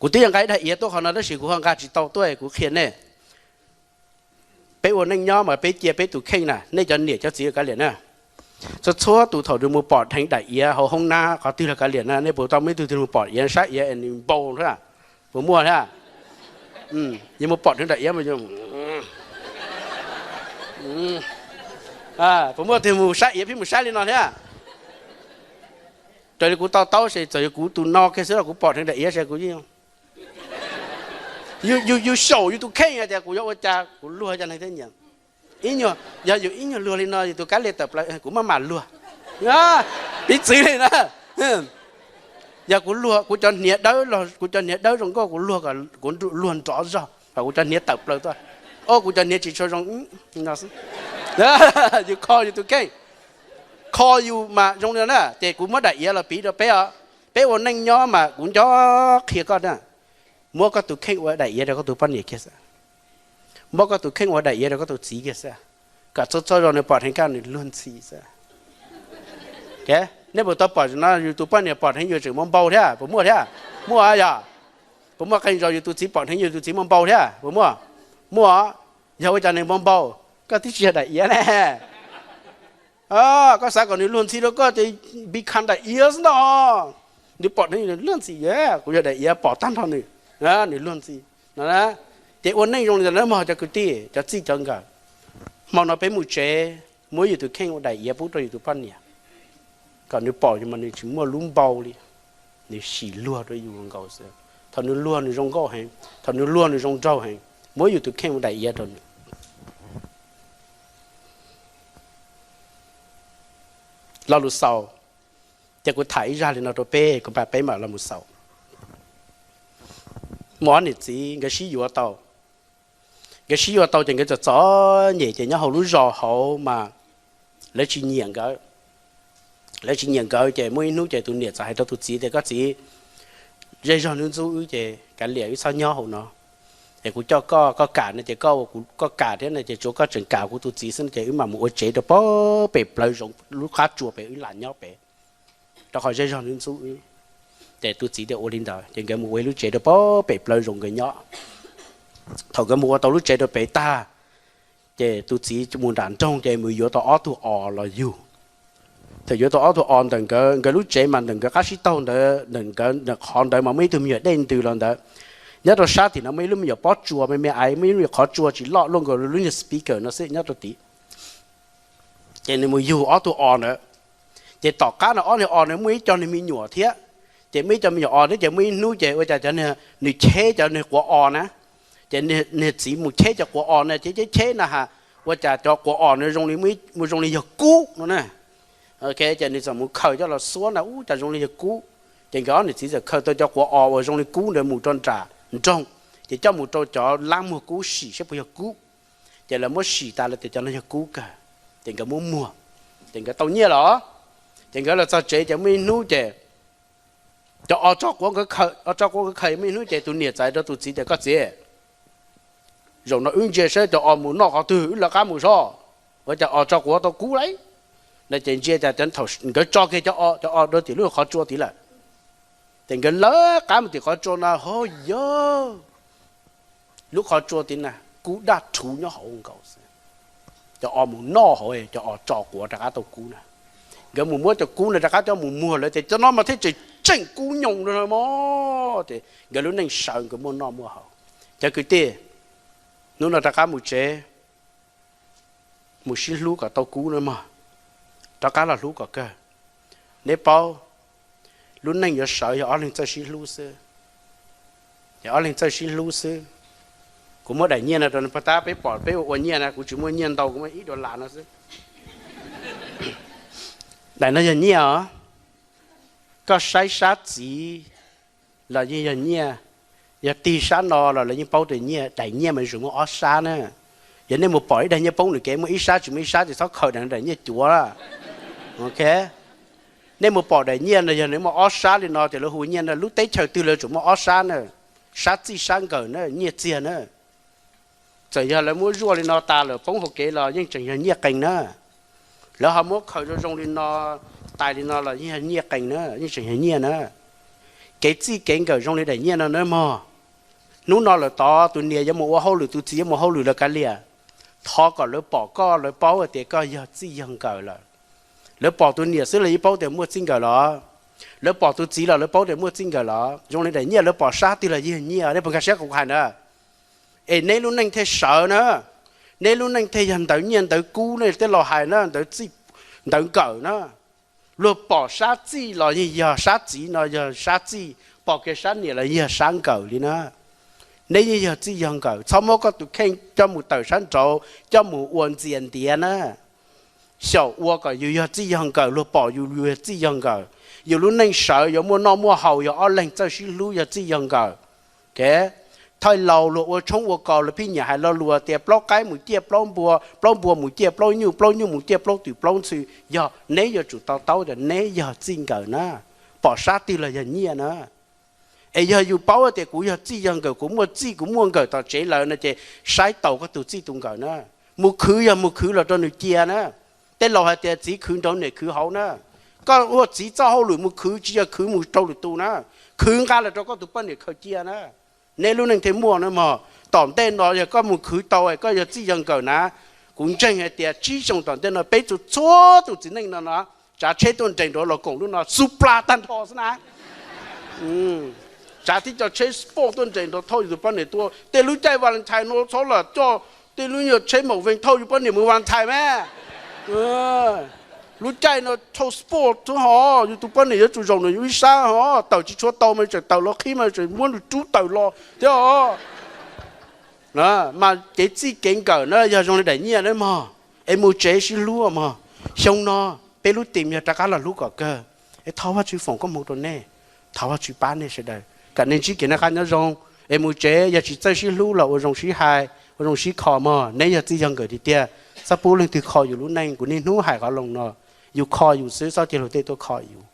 Kuv twb yog nqa ib daim iav tuaj qhov no tab sis kuv ho nqa tsis tau tuaj, kuv qhia nej. Peb ua neej nyob mas peb cia peb tus kheej na, nej cov niam cov txiv kav liam na. Txhua txhua tus thaum nws mus pom dheev daim iav hauv hoob nab qhov twg los kav liam na, nej puas tau muaj ib tug twg mus pom iav, sab iav es nws npau thiab? Puas muaj thiab? Yuav mus pom dheev daim iav mas, puas muaj tug mus saib iav pheej mus saib li no thiab? Raws li kuv to taub ces txawm yog kuv tus no kiag xwb los kuv pom dheev daim iav ces kuv yeej, yus xyaum yus tus kheej hais tias kuv yuav ua cas kuv luag cov neeg thiab nyiam. Ib nyuag, yog yus ib nyuag luag li no yus tus kab li tawm plaws kuv maj mam luag. Piv txwv li na, yog kuv luag kuv cov hniav dawb, kuv cov hniav dawb zoo nkauj kuv luag kom kuv luag nrov zog kom kuv cov hniav tawm plaws tuaj. Au, kuv cov hniav tsis tshua zoo. Yus kho yus tus kheej, kho yus mas zoo li no na. Ces kuv muab daim iav los piv rau peb os. Peb ua neej nyob mas kuv nco qhia koj na, muab koj tus kheej ua daim iav rau koj tus poj niam kiag xwb, muab koj tus kheej ua daim iav rau koj tus txiv kiag xwb, kom txhua txhua zaus nws pom dheev koj nws luag ntxhi xwb. Nej puas tau pom no yus tus poj niam pom dheev yus tseem muaj npau thiab? Puas muaj thiab? Muaj yog. Puas muaj qee zaus yus tus txiv pom dheev yus tus txiv muaj npau thiab? Puas muaj? Muaj. Yog ua cas nws muaj npau? Koj twb tsis yog daim iav ne. Koj xav kom nws luag ntxhi rau koj ces become daim iav xwb no. Nws pom dheev luag ntxhi, kuv yog daim iav pom tag nrho nws, nws luag ntxhi no. Ces ua neej zoo li ntawd na mog cov kwv tij cov txij cov nkawm. Hmo no peb mus tsev, muab yus tus kheej ua daim iav pub rau yus tus poj niam, kom nws pom yus mas nws tsis muaj lub npau li, nws sim luag rau yus nkaus xwb. Thaum nws luag nws zoo nkauj heev, thaum nws luag nws zoo nraug heev, muab yus tus kheej ua daim iav rau nws. Lo lus xaus, ces kuv tham ib zaj li no rau peb kom pab peb mam los mus xaus. Muaj ob niam txiv nkawd sib yuav tau, nkawd sib yuav tau ces nkawd txom txom nyem ces nyob hauv lub zos hauv mas lawv tsis nyiam nkawd. Lawv tsis nyiam nkawd ces muaj ib hnub ces tus niam txawm hais rau tus txiv tias, koj txiv, zej zog ntxub ntxub wb ces kav liam wb txhob nyob hauv no. Es kuv coj koj, koj kam no ces koj ua, kuv, koj kam thiab no ces tsuav koj tseem kam kuv tus txiv xwb no ces wb mam mus ua tsev rau pem plawv zoov lub qab tsua pem wb lam nyob pem, rau qhov zej zog ntxub ntxub wb. Ces tus txiv tias ua li ntawd ces nkawd mus ua ib lub tsev rau pem plawv zoov nkawd nyob. Thaum nkawd mus ua tau lub tsev rau pem tag, ces tus txiv mus nram nroog ces mus yuav tau ob tug os los yug. Thaum yuav tau ob tug os ntawm nkawd, nkawd lub tsev mas ntawm nkawd qab sib taug ntawd, ntawm qhov ntawd mas muaj ib tug me nyuam dej ntws los ntawd. Nyob rau sab tim no muaj ib lub me nyuam pob tsua me me aiv, muaj ib lub me nyuam qhov tsua tsis loj luaj nkaus lub niag speaker no xwb nyob rau tid. Ces nws mus yug ob tug os ntawd. Ces tom qab no ob niag os ntawd muaj ib co niag me nyuam thiab. Ces muaj ib co me nyuam os thiab ces muaj ib hnub ces ua cas cov, nws cheb cov niag quav os na. Ces niag txiv mus cheb cov quav os na, cheb cheb cheb na has, ua cas cov quav os na zoo li, zoo li yog kub no na. Ces nws txawm mus khaws coj los xuab na, ub, cas zoo li yog kub. Ces nkawd ob niam txiv txawm khaws tau cov quav os uas zoo li kub ntawd mus rau nram nroog, ces coj mus rau cov lab muag kub sim saib puas yog kub. Ces lawv muab sim tas lawv tias cov no yog kub kawg. Ces nkawd muab muag, ces nkawd tau nyiaj los. Ces nkawd los txog tsev ces muaj ib hnub ces cov os tso quav nkawd khaws, os tso quav nkawd khaws muaj ib hnub ces tus niam txawm hais rau tus txiv tias, koj txiv, zaum no wb ntsia saib cov os mus noj qhov twg wb lawv qab mus sob. Ua cas os tso quav tau kub lauj? No ces ntsia cas thaum nkawd tso kiag cov os, cov os rau tim lub qhov tsua tid lawm. Ces nkawd lawv qab mus tim qhov tsua no, ho yog lub qhov tsua tid na, kub daj rhuv nyob hauv nkaus xwb. Cov os mus noj hauv, cov os tso quav rov qab tau kub na. Nkawd mus muab cov kub no rov qab coj mus muag lawm ces cov no mas thiaj tseem tseem kub nyoos no mog. Ces nkawd lub neej sawv nkawd muaj noj muaj haus. Cov kwv tij, hnub no rov qab mus tsev, mus sib hlub kom tau kub na mog. Rov qab los hlub kom kawg. Neb paub, lub neej yuav sawv yog ob leeg txawj sib hlub xwb. Yog ob leeg txawj sib hlub xwb. Kuv muab daim nyiaj no rau neb pov tab, peb pom peb ua ua nyiaj na, kuv tsis muaj nyiaj ntau, kuv muaj ib dollar no xwb. Daim no yog nyiaj os. Koj saib sab txiv los yeej yog nyiaj, yog tig sab no los lawv yeej paub tias nyiaj. Daim nyiaj mas zoo muaj ob sab na. Yog nej mus pom ib daim nyiaj poob nws kev muaj ib sab tsis muaj ib sab ces txhob khaws daim no daim nyiaj cuav. Ok, nej mus pom daim nyiaj no yog nws muaj ob sab li no ces lawv hu nyiaj na. Lub teb chaws twg lawv tsuas muaj ob sab na, sab txij sab nkawm na, nyiaj txiag na. Txawm yog lawv muab zuaj li no tas lawm poob hauv kev los yeej tseem yog nyiaj qees na. Lawv ho muab khaws zoo zoo li no, tais li no los yeej yog nyiaj qees na, yeej tseem yog nyiaj na. Kev txij kev nkawm zoo li daim nyiaj no nawb mog. Hnub no lawm tod tus niam yuav mus ua hauj lwm, tus txiv yuav mus hauj lwm lawv kav liam, thov kom lawv pom koj, lawv paub tias koj yog txij yog nkawm lawm. Lawv pom tus niam xwb los yeej paub tias muaj txij nkawm los, lawv pom tus txiv los lawv paub tias muaj txij nkawm los. Zoo li daim nyiaj, lawv pom sab twg los yog nyiaj. Nej puas nkag siab qhov kuv hais na? Es neb lub neej thiaj sawv na, neb lub neej thiaj yog ntawv nyiaj ntawv kub, nej tej laus hais na, ntawv txij ntawv nkawm na. Luag pom sab txij los yeej yog sab txiv no yog sab txij, pom kiag sab niam los yog sab nkawm li na. Neb yeej yog txij yog nkawm, txhob muab koj tus kheej coj mus tawm sab nraud, coj mus ua ntxias ntiav na. Xyaum ua kom yus yog txij yog nkawm, luag pom yus, yus yog txij yog nkawm. Yus lub neej sawv yuav muaj noj muaj haus, yog ob leeg txawj sib hlub, yog txij yog nkawm. Thaij laus luag ua tshoob ua kos, luag pheej nyiam hais lo lus tias plaub qaib mus ciaj plaub npua, plaub npua mus ciaj plaub nyuj, plaub nyuj mus ciaj plaub twm plaub ntxhw. Yog neb yuav tsum to taub tias neb yog txij nkawm na, pom sab twg los yog nyiaj na. Es yog yus paub tias kuv yog txij yog nkawm, kuv muaj txij kuv muaj nkawm tom tsev lawm no ces saib taus koj tus txij tus nkawm na. Mus khwv yog mus khwv los rau nws cia na. Tej laus hais tias txiv khwv nraud niam khwv hauv na. Koj ua txiv txoj hauj lwm mus khwv tsis yog khwv mus rau lwm tus na, khwv nqa los rau koj tus poj niam khaws cia na. Neb lub neej thiaj muaj na mog. Tom ntej no yog koj mus khwv tau es koj yog txij yog nkawm na, kuv ntseeg hais tias tsib xyoos tom ntej no peb txhua txhua tus txiv neej no no, tsav tsheb tuaj nres nraud los koom lub no xub pla tag nrho xwb na. Tsav tib co tsheb sport tuaj nres nraud thauj yus tus poj niam tuaj. Tej lub caij Valentine no txhob lam coj tej lub nyuag tsheb maum vees thauj yus poj niam mus Valentine mas. Lub caij no thauj sport xwb hos, yus tus poj niam yuav tsum zaum nws yus ib sab hos, tawm tsis tshua tau mas tseem tawm los qhib mas tseem muab nws rub tawm los thiab os. Mas kev txij kev nkawm na yog zoo li daim nyiaj na mog. Es mus tsev sib hlub mog. Xyoo no peb lub team yog rov qab los hlub kom kawg. Es thov Vajtswv foom koob hmoov rau nej, thov Vajtswv pab nej sawv daws kom nej ntsib kev noj qab nyob zoo. Es mus tsev yog tsis txawj sib hlub los ua zoo sib hais, ua zoo sib kho mog. Neb yog txij yog nkawm tiag tiag, txhob pub leej twg kho yus lub neej. Kuv niaj hnub hais qhov loo no, yus kho yus xwb, txhob cia luag tej tuaj kho yus.